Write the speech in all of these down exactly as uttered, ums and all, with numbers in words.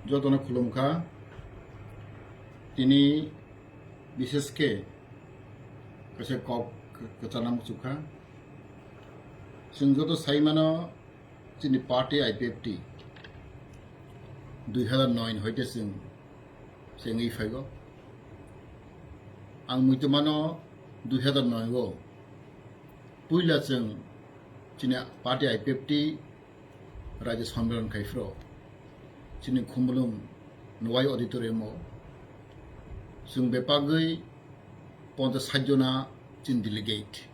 Jotono khulumkha. Tini bishesh khe kaisa kok kwchana muchukha. Chwng joto saimano chini party I P F T dui hazar noi hoite chwng chengwi phaigo. Ang muitu mano dui hazar noi o puila chwng chini party I P F T Raijyo Sammilan khai phro chini Khumulwng Nwai Auditorium o chwng bebagwi ponchas sait jona chini delegate.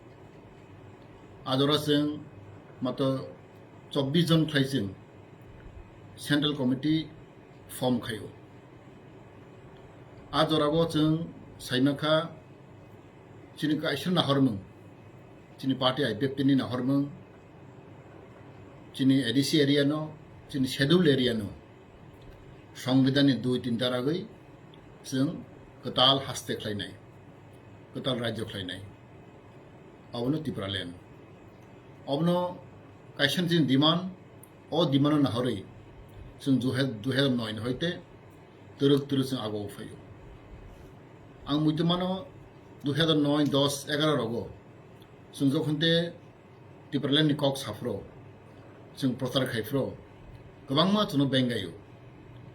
Ajora chwng mato chobbish jon khlai chwng Central Committee form khaio. A jorabo chwng saimankha chini kaisa nahormung, chini party I P F T ni nahormung, chini A D C area no, chini schedule area no, Songbidan ni dui tin taragwi chwng kwtal haste khlainai, kwtal rajyo khlainai. Abono Tipraland. Abono kaisa chini demand, o demand no nahorwi chwng dui hazar noi ni hoite twrwk twrwk chwng ago phaio. Ang muitu mano dui hazar noi, dos, egaroh rogo chwng jokhon te Tipraland ni kok saphro, chwng prochar khai phro, kwbangma chwngno bengaio,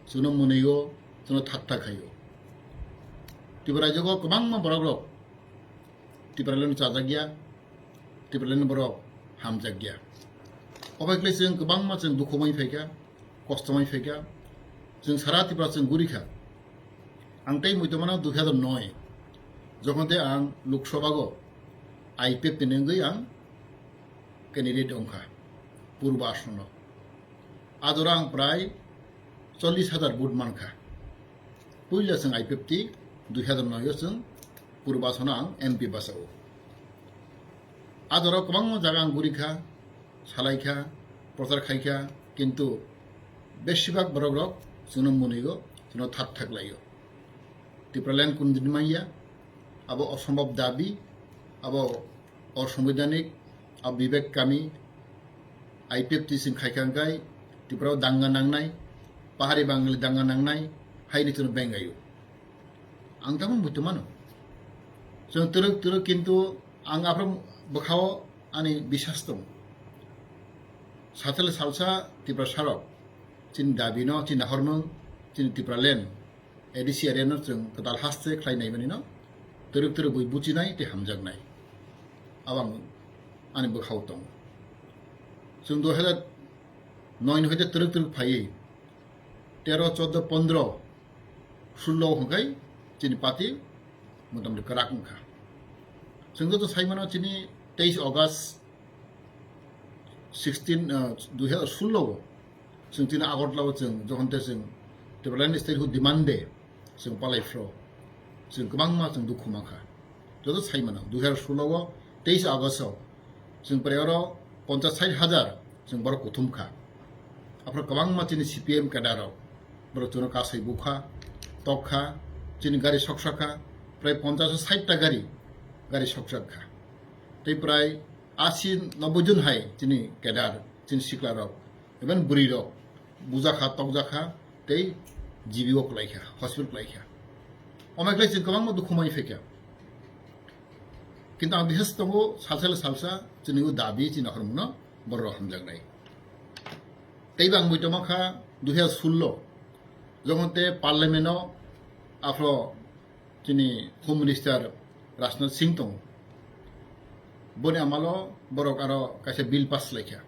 chwngno mwnwio, chwngno thatta khaio. Tripura rajyo o kwbangma borok rok Tipraland chajakya, Tipraland borok hamjakya. Obai khlai chwng kwbangma chwng dukhu mai phaikha, kosto mai phaikha. Chwng sara Tripura chwng gurikha. Ang tei muitu mano dui hazar noi, jokhon te ang Lok Sabha o I P F T ni wngwi ang candidate wngkha Purba Asono. Ajora ang prai chollish hazar vote mankha. Puila chwng I P F T dui hazar noi o chwng Purba Asono ang M P bachao. Ajora kwbangma jaga ang gurikha, salaikha, prochar khaikha, kintu besibak borok rok chwngno mwnwio, chwngno thak thak laio. Tipraland kunu din manya, abo osombhob dabi, abo osombidanik, abo bibek kami, I P F T sing khaikha hwnkhe Tripura o danga nangnai, pahari Bangali danga nangnai, haini chwngno bengaio. Ang tamo muitu mano. Chwng twrwk twrwk kintu ang aphro bwkhao ani bisas tongo. Satel salsa Tiprasa rok chini dabi no, chini nahormung, chini Tipraland, A D C area no chwng kwtal haste khlai nai mani no twrwk twrwk bui buchinai tei hamjaknai. Abo ang ani bwkhao tongo. Chwng dui hazar noi ni hoite twrwk twrwk phaiwi tero, choddo, pondro, sullo hwnkhe chini party motamoti kwrak wngkha. Chwng joto saimano chini teis August sixteen, ah, dui hazar sullo o chwng chini Agartala o chwng jokhon te chwng Tipraland Statehood Demand Day chwng palai phro, chwng kwbangma chwng dukhu mankha. Joto saimano dui hazar sullo o teis August o chwng prai oro ponchas sait hazar chwng borok kuthum kha. Aphro kwbangma chini C P M cadre rok, borok chwngno kasai bukha, tokha, chini gari soksa kha, prai ponchas sait ta gari, gari soksa kha. Tei prai asi nobboi jon hai chini cadre, chini sikla rok, even bwrwi rok bujakha, tokjakha, tei G B O kwlaikha, hospital kwlaikha. Omo khlai chwng kwbangma dukhu mai phaikha. Kintu ang bihas tongo, salsa le salsa chini o dabi chini nahormungno borok hamjaknai. Tei bang muitu mankha dui hazar sullo, jokhon te parliament o aphro chini Home Minister Rajnath Singh tongo. Boni amalo borok aro kaisa bill pass laikha.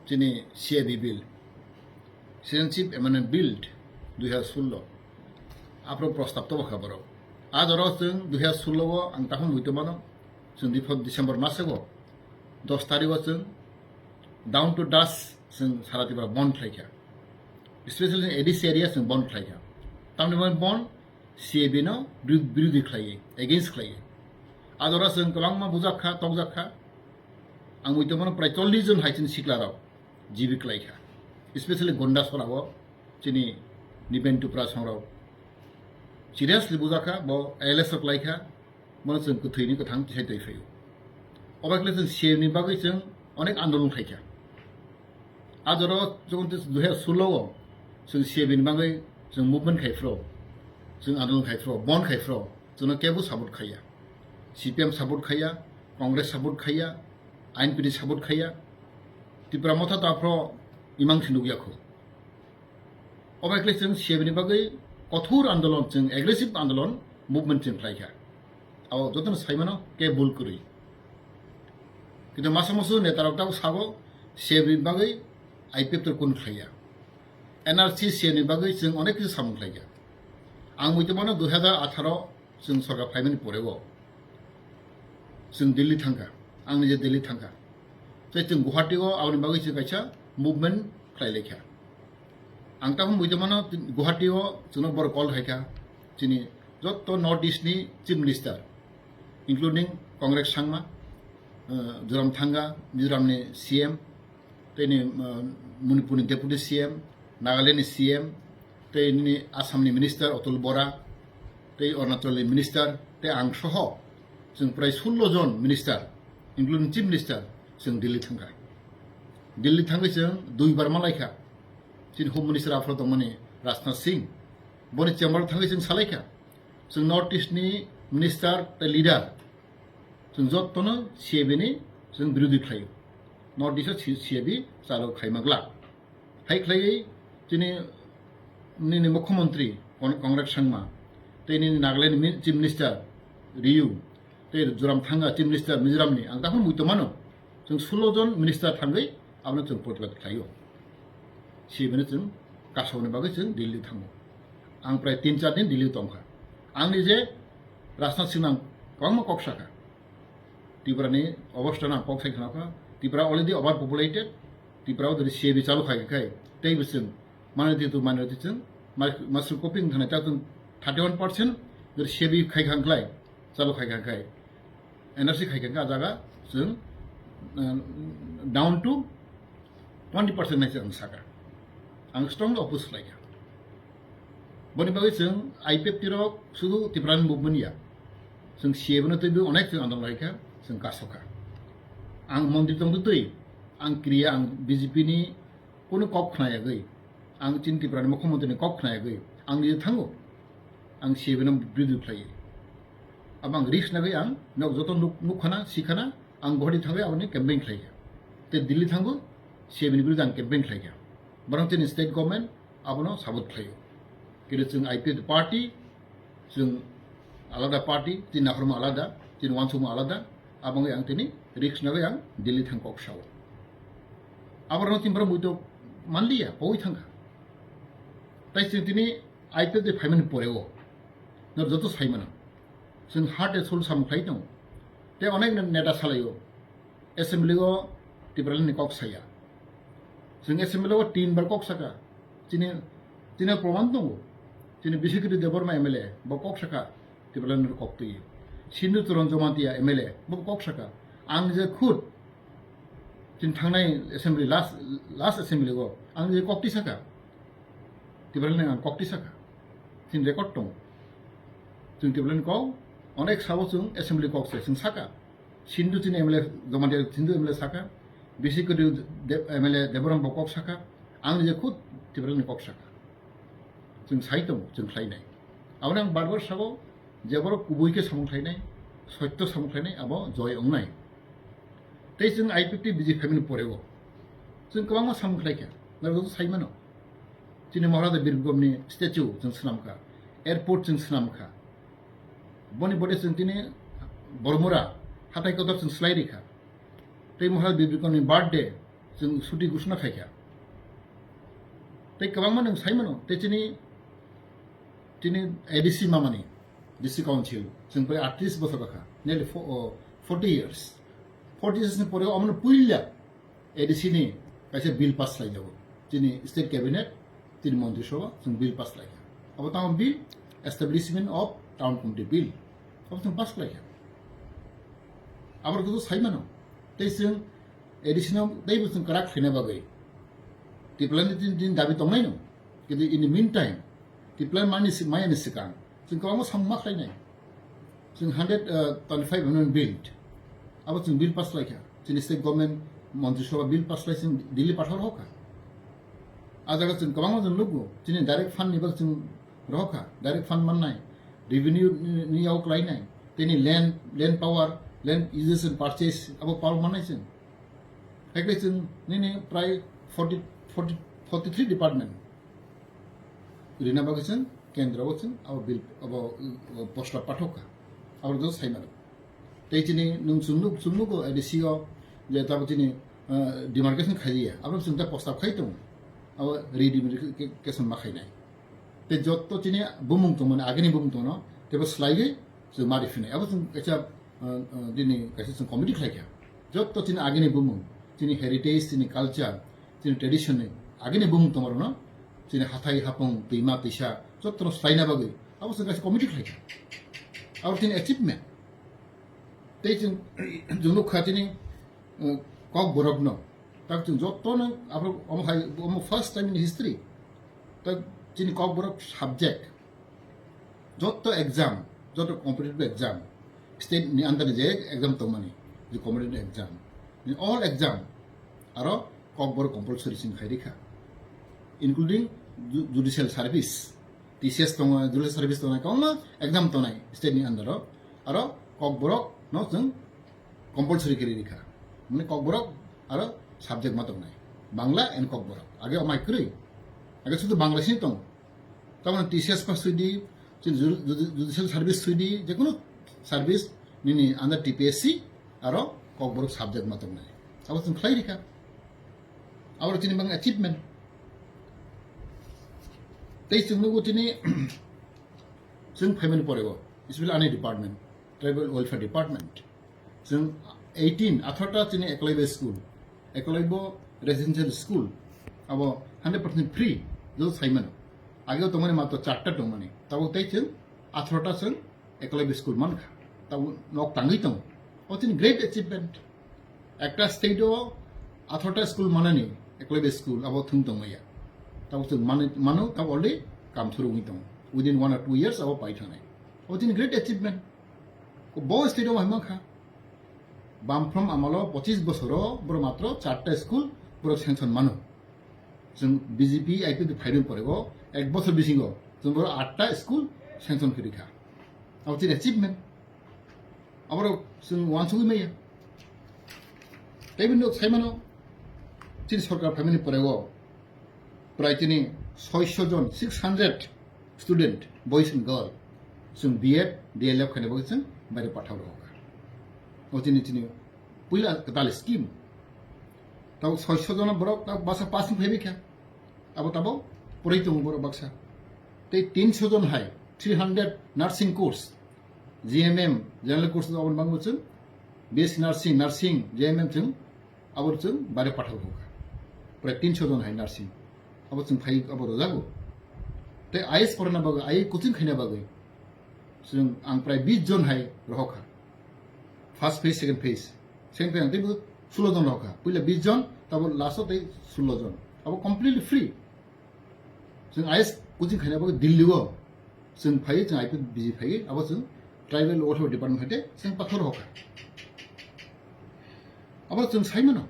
Chini C A B bill, Citizenship Amendment Bill dui hazar sullo, aphro prostab tobokha borok. A jora chwng dui hazar sullo o ang takhum muitu mano, chwng dipho December maso o dos tarikh o chwng down to dust chwng sara Tripura bond khlaikha. Especially A D C area chwng bond khlaikha. Tamni bagwi bond C A B no biru-, birodhi khlaiwi, against khlaiwi. A jora chwng kwbangma bujakha, tokjakha. Ang muitu mano prai chollish jon hai chini sikla rok G B kwlaikha. Especially Gondasora o chini Niben Tripura songrok seriously bujakha, bo A L S o kwlaikha, bono chwng kwthwini kwthang tisai twi phaio. Obo khle chwng C A B ni bagwi chwng onek andolon khlaikha. A jora o chwng tei dui hazar solo o chwng C A B ni bagwi chwng movement khai phro, chwng andolon khai phro, bon khai phro, chwngno kebo support khaiya. C P M support khaiya, Congress support khaiya, I N P T support khaiya. Tripura Motha ta phro imang si nukya kho. Obo ekle chwng C A B ni bagwi kothor andolon, chwng aggressive andolon, movement chwng khlai kha. Abo jotono sai mano khe bul kwrwi. Kintu masa musu neta rok tabuk sago C A B ni bagwi I P F T kunu khlaiya. N R C C A ni bagwi chwng onek kisu samung khlaiya. Ang muitu mano dui hazar atharo chwng sorkar phaimani pore o chwng Delhi thangkha, ang nije Delhi thangkha. Tei chwng Guwahati o aboni bagwi chwng kaisa movement khlai laikha. Ang tabuk muitu mano Guwahati o chwngno borok call khaikha, chini jotto North East ni Chief Minister, including Congress Sangma, uh, Zoram Thanga, Mizoram ni C M, tei ni, uh, Manipur ni Deputy C M, Nagaland ni C M, tei nini Assam ni Minister Atul Bora, tei Arunachal ni Minister, tei ang soho chwng prai sullo jon Minister, including Chief Minister, chwng Delhi thangkha. Delhi thangwi chwng dui bar malaikha. Chini Home Minister aphro tongmani Rajnath Singh, boni chamber thangwi chwng salaikha. Chwng North East ni Minister tei Leader, chwng jottono C A B ni chwng birodhi khlaio. North East o C-, C A B chalo khaima glak. Hai khlaiwi chini nini Mukhyamantri Kon-, Conrad Sangma, tei nini Nagaland ni Chief Minister Ryu, tei Zoram Thanga Chief Minister Mizoram ni, ang takhuk muitu mano. Chwng sullo jon minister thangwi abono chwng protibad khlaio. C A B no chwng kasokni bagwi chwng Delhi thango. Ang prai tin char din Delhi tongkha. Ang nije Rajnath Singh nang kwbangma kok sakha. Tripura ni obostha no ang kok sai khna kha. Tripura already overpopulated. Tripura o dori C A B chalu khai khai. Tei bo chwng minority to minority chwng mas-, master copying thana ta chwng thirty one percent dori C A B khai khang klai. Chalu khai khang khai. N R C khai khang kha jaga chwng, uh, down to twenty percent nai se ang saka. Ang strongly oppose khlai kha. Boni bagwi chwng I P F T rok sudu Tipraland movement ya. Chwng C A B no twibo onek chwng andolon lai kha, chwng kasokha. Ang montri tongtwi twi, ang kriya, ang B J P ni kunu kok khna yagwi, ang chini Tiprani Mukhyamantri ni kok khna yagwi, ang nije thango. Ang C A B no birodhi khlai. Abo ang risk nagwi ang nok joto nuk-, nukhana, sikhana, ang Guwahati thangwi aboni campaign khlai kha. Tei Delhi thangbo C A B ni birodhi ang campaign khlai kha. Borok chini state government abono support khlaio. Kini chwng I P F party, chwng alada party, chini naharma alada, chini wansukma alada, abo wngwi ang tini risk nagwi ang Delhi thang kok sao. Aborokno Tiprasa muitu manliya, pawi thangkha. Tai chwng tini I P F T phaimani poreo, no joto saimano. Chwng heart and soul samung khlai tongo. Tei onek neta salaio. Assembly o Tipraland ni kok saya. Chwng assembly o tin bar kok saka. Chini, chini proman tongo. Chini Bishikri Debbarma M L A bo kok saka. Tipraland ni kok twi. Sindhu Charan Jamatia M L A bo kok saka. Ang je khud chini thangnai assembly last, last assembly o ang je kok twi saka. Tipraland ni ang kok twi saka. Chini record tongo. Chwng Tipraland ni kok onek sabo chwng assembly kok se chwng saka. Sindhu chini M L A, Jamatia Sindhu M L A saka, Bishikri De-, M L A Debbarma bo kok saka, ang je khud Tipraland ni kok saka. Chwng sai tongo, chwng khlainai. Aboni ang bar bar sabo, je borok kubui khe samung khlainai, sotto samung khlainai, abo joy wngnai. Tei chwng I P F T B J P phaimani poreo chwng kwbangma samung khlai kha, norok joto sai mano. Chini Maharaja Bir Bikromni statue chwng swnam kha, airport chwng swnam kha. Boni bode chwng tini Bormura hatai kotor chwng slai rikha. Tei Maharaja Bir Bikromni birthday chwng suti gusuna khaikha. Tei kwbangma nwng sai mano, tei chini, chini A D C mamani, D C Council, chwng pore atris bosor kha, nearly fo-, o, forty years. Forty years ni pore omono puila A D C ni kaisa bill pass khlai jago. Chini state cabinet, chini montri sabha, chwng bill pass khlai kha. Abo tamo bill, Establishment of Town Committee Bill. Abo chwng pass khlai kha. Abo joto sai mano. Tei chwng A D C no teibo chwng kwrak khlaina bagwi Tipraland ni tin, tin dabi tongnai no. Kintu in the meantime, Tipraland mani si-, maya ni swkang chwng kwbangma samung ma khlainai. Chwng hundred twenty-five amendment bill, abo chwng bill pass khlai kha. Chini state government montri sabha bill pass khlai chwng Delhi pathar hokha. A jaga chwng kwbangma chwng nukgo, chini direct fund ni bagwi chwng rohor kha, direct fund mannai, revenue ni, ni yao klainai, tini land, land power, land uses and purchase, abo power mannai chwng. Haikhe chwng nini prai forty, forty, forty three department rina bagwi chwng kendro o chwng abo bill, abo, uh, posta pathok kha, abo do sai mano. Tei chini nwng chwng nuk, chwng nugo A D C o je tabuk chini, uh, demarcation khai ya, abo chwng ta posta khai tongo, abo redemarcation ma khainai. Tei jotto chini bumung tongmani, agini bumung tongno, tebo swlaiwi chwng ma riphinai. Abo chwng kaisa, uh, uh, dini kaisa chwng committee khlaikha. Jotto chini agini bumung, chini heritage, chini culture, chini tradition ni agini bumung tongmarokno, chini hathai hapung, twima twisa, jottono swlaina bagwi abo chwng kaisa committee khlaikha. Abo chini achievement. Tei chwng, chwng nukha chini, uh, Kokborokno. Tak chwng jottono abo, omo hai, omo first time in history. Tak chini Kokborok subject. Jotto exam, jotto competitive exam, state ni under je exam tongmani, je competitive exam, ni all exam, aro Kokborok compulsory chwng khai rikha, including ju-, judicial service, T C S tongo, judicial service tongo, kwbangma exam tongnai state ni under o, aro Kokborok no chwng compulsory khe rikha, mane Kokborok aro subject ma tongnai, Bangla and Kokborok, age omai kwrwi, age sudu Bangla sini tongo. Tamoni T C S pass sui di, chini judi-, judi-, judicial service sui di, je kunu service nini under T P S C aro Kokborok subject ma tongnai. Abo chwng khlai rikha. Abo chini bang achievement. Tei chwng nugo chini chwng phaimani porego, especially ani department, tribal welfare department. Chwng eighteen, atharota chini Eklavya school, Eklavya residential school, abo hundred percent free, joto saimano. Ageo tongmani matro charta tongmani, tabuk tei chwng atharota chwng Eklavya school mankha, tabuk nok tangwi tongo. O chini great achievement. Ekta state o atharota school manani, Eklavya school, abo thwng tongmaya. Tabuk chwng mani-, mano, tabuk already kam suru wngwi tongo. Within one or two years abo pai thangnai. O chini great achievement. Bo state o hai mankha. Bamfront amalo pochis bosoro borok matro charta school borok sanction mano. Chwng B J P I P F ni phairwng porego ek bosor bisingo chwng borok atta school sanction khe rikha. Abo chini achievement. Aborok chwng uansugwi maya. Tei bini saimano chini sorkar phaimani porego prai chini soiso jon, six hundred student, boys and girl, chwng B Ed, D El Ed khaina bagwi chwng baire pathao rokha. O chini, chini puila kwtal scheme. Tabo soiso jon borok ta basa pass wng phaibai kha. Abo tabo pori tongo borok baksa. Tei tinso jon hai, three hundred nursing course, G M M, general course aboni bagwi chwng B S C nursing, nursing, G M M chwng abo chwng bare pathao rokha. Prai tinso jon hai nursing. Abo chwng phai abo rojago. Tei I A S porana bagwi, I A S coaching khaina bagwi chwng ang prai bis jon hai rohokha. First phase, second phase. Second phase ang teibo sulo jon rohokha. Puila bis jon, tabo last o tei sulo jon. Abo completely free. Chwng I A S coaching khaina bagwi Delhi o chwng phaiwi, chwng I P F B G phaiwi, abo chwng tribal welfare department khaite chwng pathor hokha. Abo chwng saimano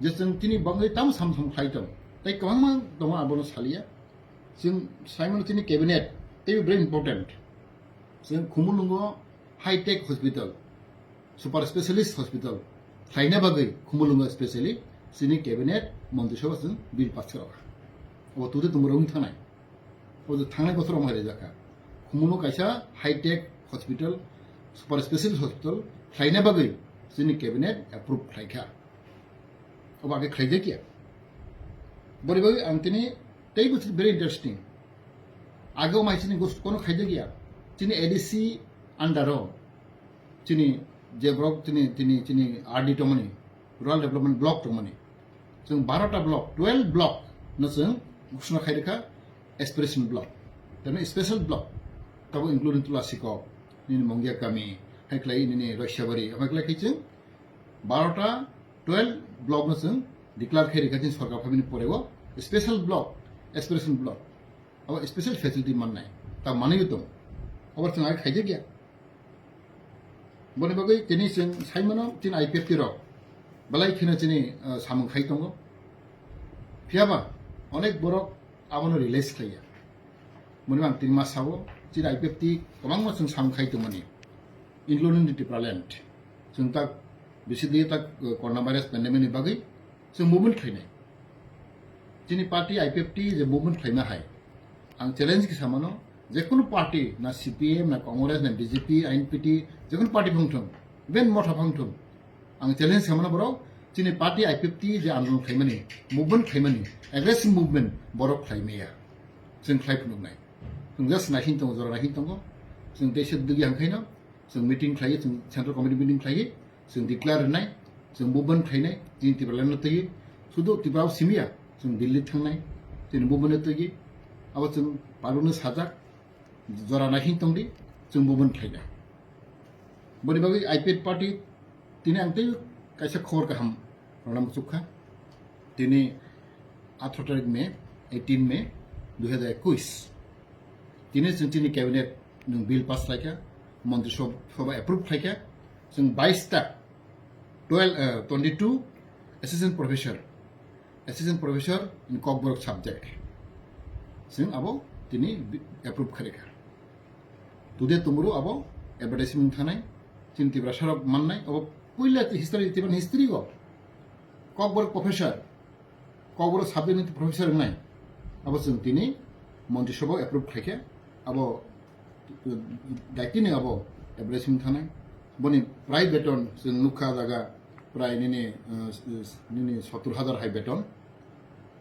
je chwng tini bagwi tamo sam sam khlai tong, tei kwbangma tongo, abono saliya. Chwng saimano chini cabinet teibo very important. Chwng Khumulwngo high tech hospital, super specialist hospital khlaina bagwi Khumulwngo specially chini cabinet montri sabha chwng bill pass khe rokha. Obo tute tumung rok wng thangnai. Obo thangnai bosor omo hai rijak kha. Khumulwngo kaisa high tech hospital, super specialist hospital khlaina bagwi chini cabinet approve khlai kha. Obo age khlaijak ya. Bori bagwi ang tini tei bo very interesting. Age o mai chini gost kono khaijak ya. Chini A D C under o chini je borok chini, chini, chini R D tongmani, Rural Development Block tongmani. Chwng barota block, twelve block no chwng ghosna khai rikha aspiration block. Tamo special block. Tabo including Tulasikok, nini Mongia Kami, hai khlai nini Roisabari, hai khlai khai chwng barota, twelve block no chwng declare khai rikha chini sorkar phaimani porego special block, aspiration block. Abo special facility mannai. Ta manwi tong. Abo chwng ai khaijak ya. Boni bagwi tini chwng saimano chini I P F T rok belai kheno chini, uh, samung khai tongo. Phiyaba onek borok abono realize khlaiya. Moni ang tini ma sao, chini I P F T kwbangma chwng samung khai tongmani, including the Tipraland. Chwng tak bisi di tak, uh, coronavirus pandemic ni bagwi chwng movement khlainai. Chini party I P F T je movement khlaima hai, ang challenge khe samano, je kunu party, na C P M, na Congress, na B J P, N P P, je kunu party phang thung, even Motha phang thung, ang challenge khe samano borok, chini party I P F T je andolon khlaimani, movement khlaimani, aggressive movement borok khlaimaya. Chwng khlai phunuknai. Chwng just naising tongo, jora naising tongo. Chwng tei se digi hangkhaino, chwng meeting khlaiwi, chwng central committee meeting khlaiwi, chwng declare rwnai, chwng movement khlainai, chini Tipraland no twiwi, sudu Tripura o simiya, chwng Delhi thangnai, chini movement no twiwi, abo chwng public no sajak, jora naising tongdi, chwng movement khlainai. Boni bagwi I P F T party tini ang tei kaisa khobor kaham rwna muchukha. Tini atharo tarik May, eighteen May dui hazar ekush. Tini chwng chini cabinet nwng bill pass khlaikha, montri sob-, sobha approve khlaikha. Chwng bais ta, twelve, eh, twenty-two assistant professor, assistant professor in Kokborok subject. Chwng abo tini bi-, approve khlaikha. Today tomorrow abo advertisement thanai, chini Tiprasa rok mannai, abo puila history, Tiprasa history o Kokborok professor, Kokborok subject ni professor wngnai, abo chwng tini montri sobha approve khlaikha, abo daitini abo advertisement thanai, boni prai beton chwng nukha jaga prai nini, uh, nini sottur hajar hai beton,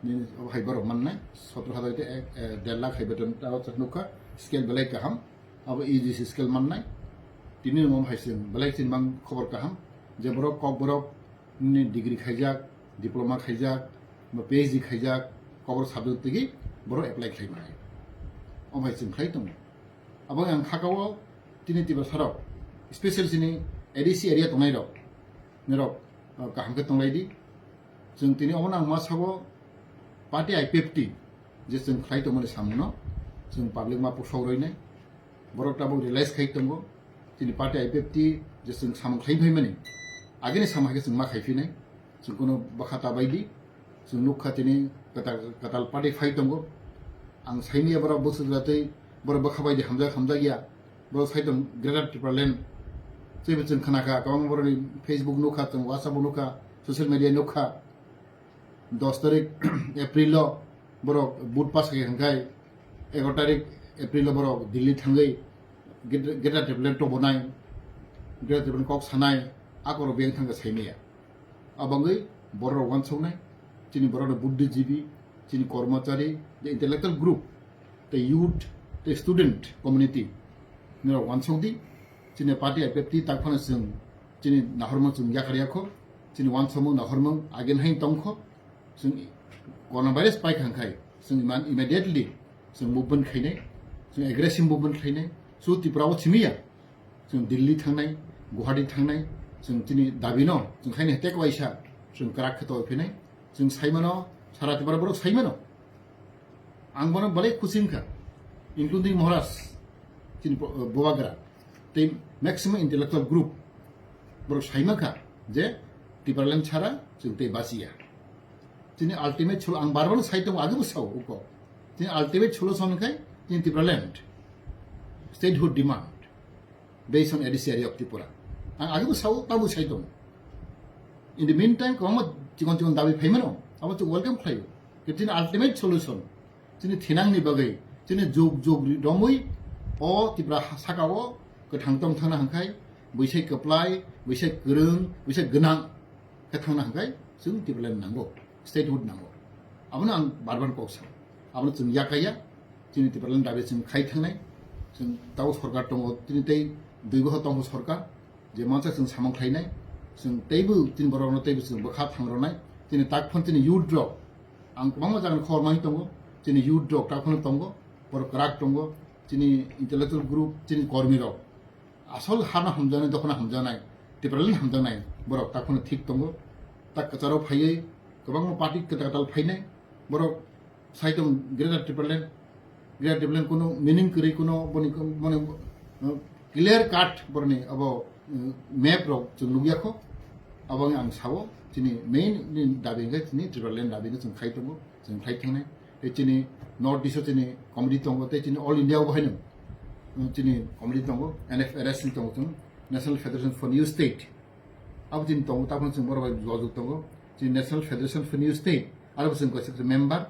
nini abo hai borok mannai, sottur hajar te ek, eh, der lakh hai beton, abo chwng nukha, scale belai kaham, abo E G C scale mannai, tini omo hai chwng belai chini mang khobor kaham, je borok Kokborok nini degree khaijak, diploma khaijak, ba P H D khaijak, Kokborok subject tigi borok apply khlai manai. Omo hai chwng khlai tongo. Abo ang khakao tini Tiprasa rok, special chini A D C area tongnai rok, nirok, uh, kaham khe tonglai di. Chwng tini omo nang ma sao party I P F T je chwng khlai tongmani samungno chwng public ma pusok roinai. Borok tabuk realize khai tongo. Chini party I P F T je chwng samung khlai phaimani, agini samung hai khe chwng ma khai phinai. Chwng kuno bwkha ta bai di. Chwng nukha tini kwtal, kwtal party phai tongo. Ang saimanya borok bwswk jatwi borok bwkha bai di hamjak, hamjak ya. Borok sai tong Greater Tipraland. Teibo chwng khna kha, kwbangma borokni Facebook nukha, chwng WhatsApp o nukha, social media nukha. Dos tarik April o borok vote pass khe hwnkhai, egaroh tarik April o borok Delhi thangwi Greater, Greater Tipraland tobonai, Greater Tipraland kok sanai, akorok beng thangkha saimanya. Abangwi borok rok wansuknai, chini borok rok buddhijibi, chini kormochari, the intellectual group, the youth, the student community, nirok wansukdi, chini party I P F T tak phano chwng, chini nahorma chwng yakar yakho, chini wansukmung nahormung again hai tongkho, chwng coronavirus paikha khai, chwng iman immediately chwng movement khainai, chwng aggressive movement khainai, so Tripura o simiya, chwng Delhi thangnai, Guwahati thangnai, chwng chini dabi no, chwng khaini hete kaisa, chwng kwrak khe tongwi phinai, chwng saimano, sara Tripura borok saimano. Ang bono belai khusi wngkha, including Maharaj, chini bo-, Bubagra, tei maximum intellectual group, borok saimankha je Tipraland chara chwng tei basiya. Chini ultimate solu-, ang bar bar sai tongo, agebo sao uko. Chini ultimate solution khai chini Tipraland. Statehood demand based on A D C area of Tripura. Ang agebo sao, tamo sai tongo. In the meantime, kwbangma chikon chikon dabi phaimano, abo chwng welcome khlaio. Khe chini ultimate solution, chini thinangni bagwi, chini jug jug ri-, romwi, o Tripura ha-, sakao kwthang tong thangna hwnkhai, buisai kwplai, buisai kwrwng, buisai gwnang khe thangna hwnkhai, chwng Tipraland nango, statehood nango. Abono ang bar bar kok sao. Abono chwng yakaya, chini Tipraland dabi chwng khai thangnai, chwng tao sorkar tongo, chini tei dui bohor tongkho sorkar, je mansa chwng samung khlainai, chwng teibo chini borokno teibo chwng bwkha thangrwnai, chini tak phano chini youth rok, ang kwbangma jagani khobor manwi tongo, chini youth rok tak phano tongo, borok kwrak tongo, chini intellectual group, chini kormi rok, asol hano hamjaknai, dophano hamjaknai, Tipraland hamjaknai, borok tak phano thik tongo, tak kwcharo phaiwi kwbangma party kwtal kwtal phainai, borok sai tong Greater Tipraland, Greater Tipraland kuno meaning kwrwi kuno boni, boni, uh, clear cut boroni abo, uh, map rok chwng nukya kho. Abo wngkha ang sao chini main ni dabi hwnkhe chini Tipraland dabi no chwng khai tongo, chwng khai thangnai. Tei chini North East o chini committee tongo, tei chini All India o bo haino, um, chini committee tongo, N F R S ni tongo chwng, National Federation for New State. Abo chini tongo, tamo chwng borok bai jojok tongo. Chini National Federation for New State, aro bo chwng kaisa member,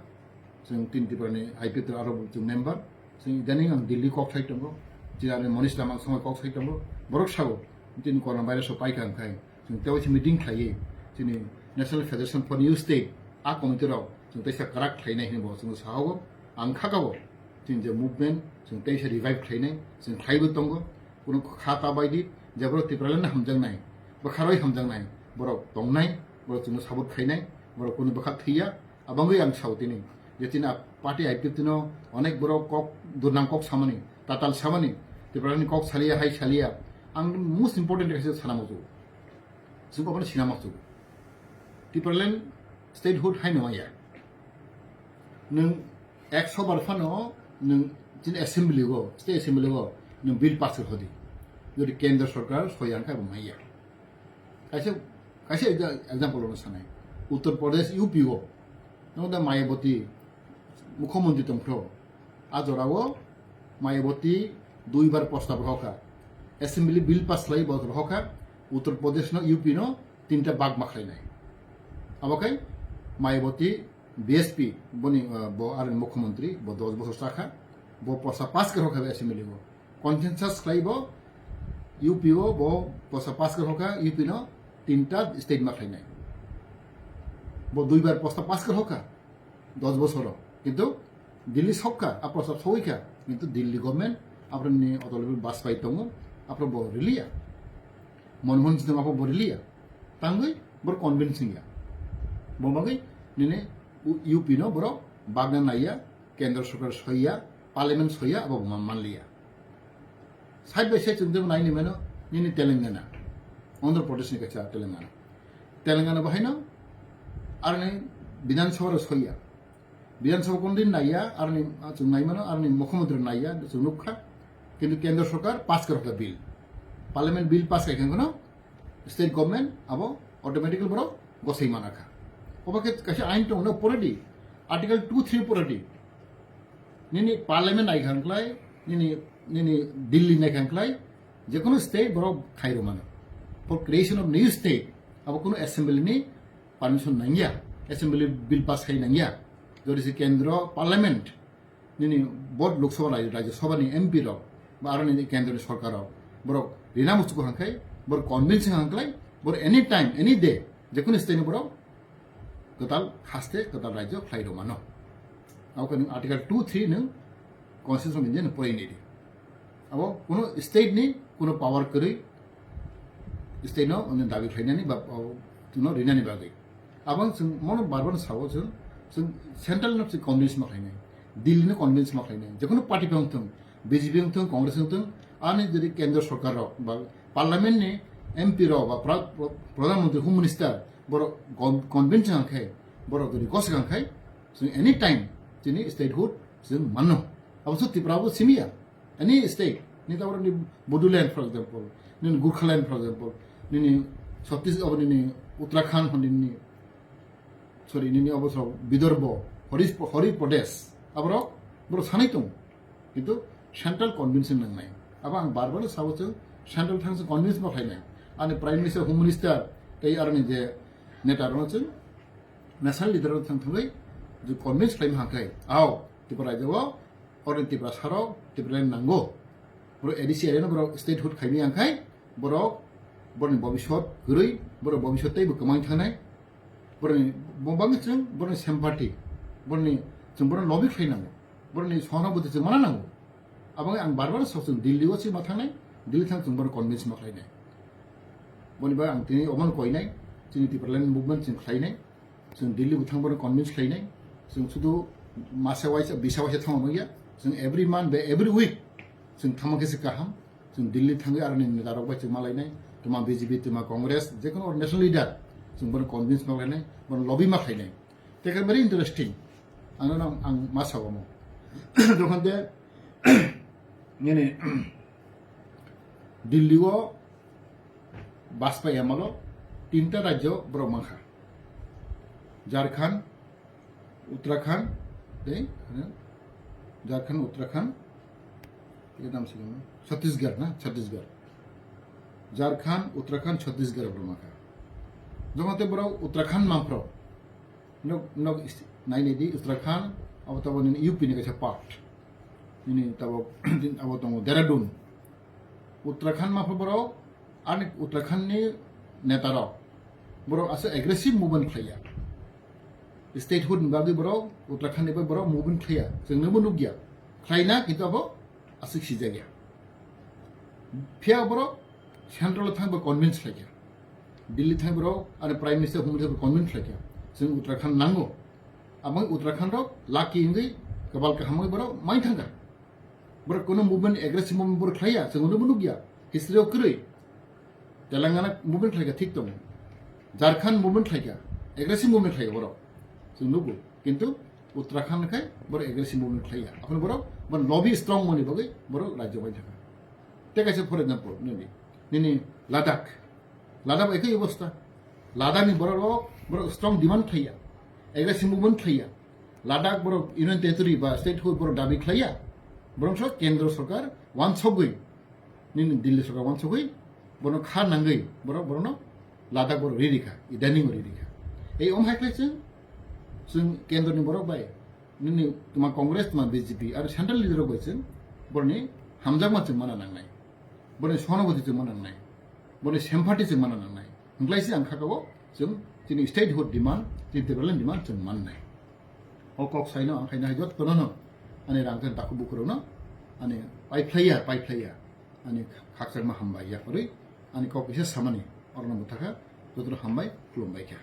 chwng tin Tripura ni I P F T aro bo chwng member. Chwng idaning ang Delhi kok sai tongo, chini ani Monish Lamang songwi kok sai tongo. Borok sao, chini corona virus o paikha wngkhai. Chwng tei waisa meeting khlaiwi chini National Federation for New State a committee rok chwng teisa kwrak khlainai hinwi bo chwng sahogo. Ang khakabo chini je movement chwng teisa revive khlainai, chwng khlaiwi tongo. Kuno kha ta baidi je borok Tipraland hamjaknai, bwkharoi hamjaknai, borok tongnai, borok chwngno support khainai, borok kunu bwkha thwiya. Abangwi ang sao tini je chini a party I P F T no onek borok kok durnang kok samani, tatal samani, Tipralani kok saliya hai saliya. Ang most important kaisa sana muchungo. Chwng obono sina machungo. Tipraland statehood hai nung ya. Nwng ekso bar phano nwng chini assembly go, state assembly go nwng bill pass khe hodi. Jodi kendra sarkar soya wngkha bo maya. Kaisa, kaisa exa-, example ono sanai. Uttar Pradesh U P o. Nwng da Mayawati mukhyamantri tongthro. A jorao Mayawati duibar prostab rohokha. Assembly bill pass khlai bo rohokha. Uttar Pradesh no U P no tinta bag ma khlainai. Abo khai Mayawati B S P boni, uh, bo aroni mukhyamantri bo dos bosor chakha. Bo prostab pass khe rohokha assembly o. Consensus khlai bo U P o bo prostab pass khe rohokha, U P no tinta state ma khlainai. Bo duibar prostab pass khe rohokha. Dos bosoro. Kintu Delhi sokha, a prostab sogwi kha. Kintu Delhi government, abrani Atal Bihari Vajpayee tongo, abro bo riliya. Manmohan Singh tongo, abo bo riliya. Tangwi bor convincing ya. Bo bagwi nini U-, U P no borok bagna naiya, kendra sarkar soiya, parliament soiya, abo bo man-, manliya. Side by side chwng jemon naini mano, nini Telangana, Andhra Pradesh ni kaisa Telangana. Telangana bahaino aroni Bidhan Sabha rok soiya. Bidhan Sabha kondin naiya, aroni, ah, chwng nai mano, aroni mukhyamantri naiya, chwng nukha. Kintu kendra sarkar pass kharokha bill. Parliament bill pass khai kheno state government abo automatically borok gosai manakha. Obo khe kaisa ain tong no poredi, Article two three poredi. Nini parliament nai khan klai, nini, nini Delhi nai khan klai, je kono state borok khai rw mano. For creation of new state, abo kono assembly ni permission nangya, assembly bill pass khai nangya. Jodi se kendro parliament, nini bot Lok Sabha, Rajya Sabha ni M P rok, ba aro nini kendro ni sarkar rok, borok rina muchuk hangkai, borok convince hangklai, borok any time, any day, je kono state ni borok kwtal haste, kwtal rajyo khlai rw mano. Abo khe nwng Article two three nwng Constitution of India ni porinai di. Abo kuno state ni kuno power kwrwi state no nwng dabi khlainani ba, o, no rinani bagwi. Abo chwng mono bar bar sao chwng, chwng central no chwng convince ma khlainai, Delhi no convince ma khlainai, je kono party phano thung, B J P wng thung, Congress wng thung, ani jodi kendro sarkar rok ba parliament ni M P rok ba pra-, pra-, pradhan mantri, home minister borok con-, convince wng khe, borok jodi gosok wng khe, chwng any time chini statehood chwng mano. Abo so Tripura bo simi ya. Any state, ni tabora ni Bodoland, for example, nini Gurkhaland, for example, nini Chhattis-, abo nini Uttarakhand, hwn nini, sorry, nini abo so Vidarbha, Horish-, Hori Pradesh, aborok, borok sanai tong. Kintu central convince nangnai. Abo ang bar bar sao chwng central thang se convince ma khlainai. Ani Prime Minister, Home Minister, tei aroni je neta rok chwng national leader rok thang thangwi je convince khlaima hangkai. Ao, Tripura rajyo o, oro Tripura sarok, Tripura nango. Borok A D C area no borok statehood khaimi hangkai, borok, borokni bobiswt kwrwi, borok bobiswt teibo kwmang thangnai. Borokni bo bangwi chwng borokni sympathy, borokni chwng borokno lobby khlai nango, borokni sohanobhuti chwng mana nango. Abo wngkha ang bar bar sok chwng Delhi o chwng ma thangnai, Delhi thang chwng borokno convince ma khlainai. Boni bagwi ang tini obono koinai, chini Tipraland movement chwng khlainai, chwng Delhi bo thang borokno convince khlainai, chwng sudu masa waisa, bisa waisa thangma nungya, chwng every month ba every week chwng thangma khe se kaham. Chwng Delhi thangwi aroni neta rok bai chwng malainai, twma B J P, twma Congress, jekono national leader, chwng bono convince ma khlainai, bono lobby ma khlainai. Tei khe very interesting. Ang no ang ma sao mo. Jokhon de nini Delhi o Bajpayee amolo tinta rajyo borok mankha. Jharkhand, Uttarakhand, tei, ano, Jharkhand, Uttarakhand, tei nam sini Chhattisgarh na, Chhattisgarh. Jharkhand, Uttarakhand, Chhattisgarh borok makha. Joma tei borok Uttarakhand mangphro. Nok, nok is-, nai nai di Uttarakhand, abo tabo nini U P ni kaisa part. Nini tabo, abo tongo Dehradun. Uttarakhand mangphro borok, ani Uttarakhand ni neta rok. Borok asa aggressive movement khlaiya. Statehood ni bagwi borok, Uttarakhand ni bagwi borok movement khlaiya. Chwng nungbo nukya. Khlaina, kintu abo aswk sijakya. Phiya borok central thang bo convince khlaikha. Delhi thang borok, ani Prime Minister, Home Minister bo convince khlaikha. Chwng Uttarakhand nango. Abang Uttarakhand rok lucky wngwi, kabal kaham wngwi borok mai thangkha. Borok kono movement, aggressive movement borok khlaiya, chwng nungbo nukya. History o kwrwi. Telangana movement khlaikha, thik tongo. Jharkhand movement khlaikha, aggressive movement khlaikha borok. Chwng nugo. Kintu Uttarakhand khai borok aggressive movement khlaiya. Aphano borok, borok lobby strong mani bagwi borok rajyo bai thangkha. Tei kaisa, for example, nini, nini Ladakh. Ladakh ekoi obostha. Ladakh ni borok rok, borok strong demand khlaiya. Aggressive movement khlaiya. Ladakh borok Union Territory ba statehood borok dabi khlaiya. Borok so kendro sorkar wansogwi, nini Delhi sorkar wansogwi, bono kha nangwi, borok, borokno Ladakh borok ririkha, idaning ririkha. Ei om hai khlai chwng, chwng kendro ni borok bai, nini tuma Congress, tuma B J P, aro central leader rok bai chwng, boroni hamjakma chwng mana nangnai. Boroni sonoboti chwng mana nangnai. Boroni sympathy chwng mana nangnai. Hwnkhlai se ang kha kabo chwng chini statehood demand, chini development demand chwng mannai. O kok saino ang khaina hai jottono no, ani rang jan takhuk bukhurokno, ani paiphlaiya, paiphlaiya, ani khakchangma hambai yakarwi, ani kok kisa samani, orno bwthakha, jotono hambai, khulumbai kha.